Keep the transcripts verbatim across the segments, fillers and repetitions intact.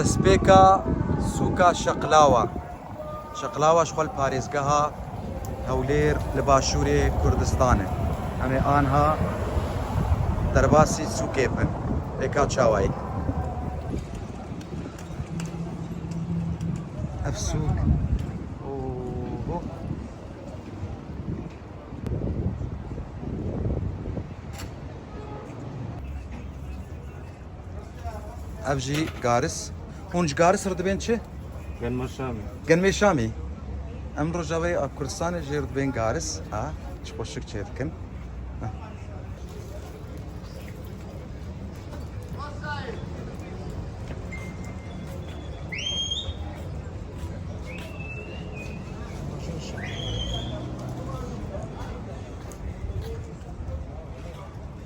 Destpêka sûka Şeqlawa. Şeqlawa ji xwe li parêzgeha Hewlêr li başûrê Kurdistan e. Em ê anha derbasî sûkê bin. Êka çawayî. Ev sûk. Oho. Ev jî garis. Hûn ji garis re dibên çi? Genma Şamî. Genmê Şamî. Em rojavayê a Kurdistanê jê re dibên garis. Ha, çi xweşik çêdikin. Ha.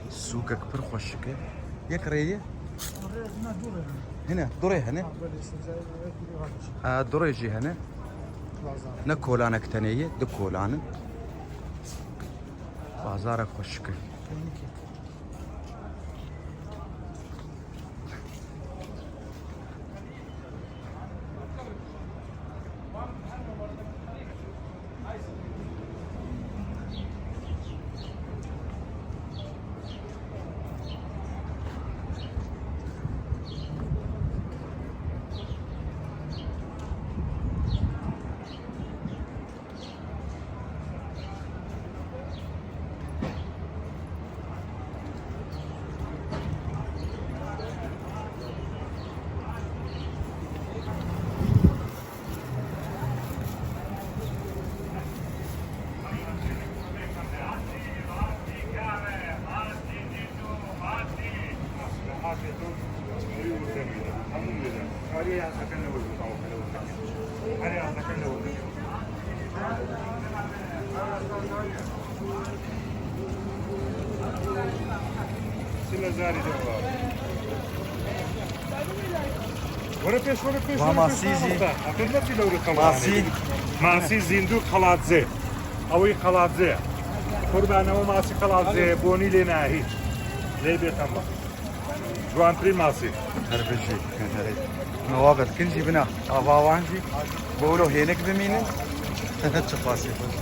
Sûkek pir xweşik e. Yek rê ye? Rê, ne, du rê hene. Hine, du rê hene. Ha, belê, sebze, evet, bir var. Ha, du rê jî hene. Bazar. Ne kolanek tenê ye, du kolan in. Bazarek xweşik e. Were pêş, were pêş, Va were pêş, masî jî. Mamosta. Efendim, ne çi lewre kalan? Masî. Masî zîndû qeladze. Ew ê qeladze. Qurban ew masî qeladze. Bonî lê nahî. Lê bê temam. Ciwantirî masî. Her bijî. Nova berkin jî bina. Ava wan jî. Bolo hênik bimînin. Çi qasî xweş.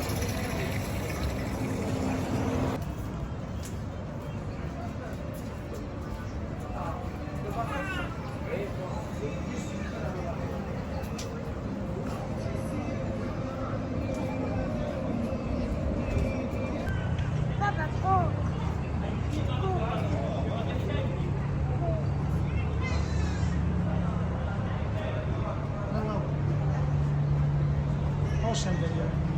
Awşem derya.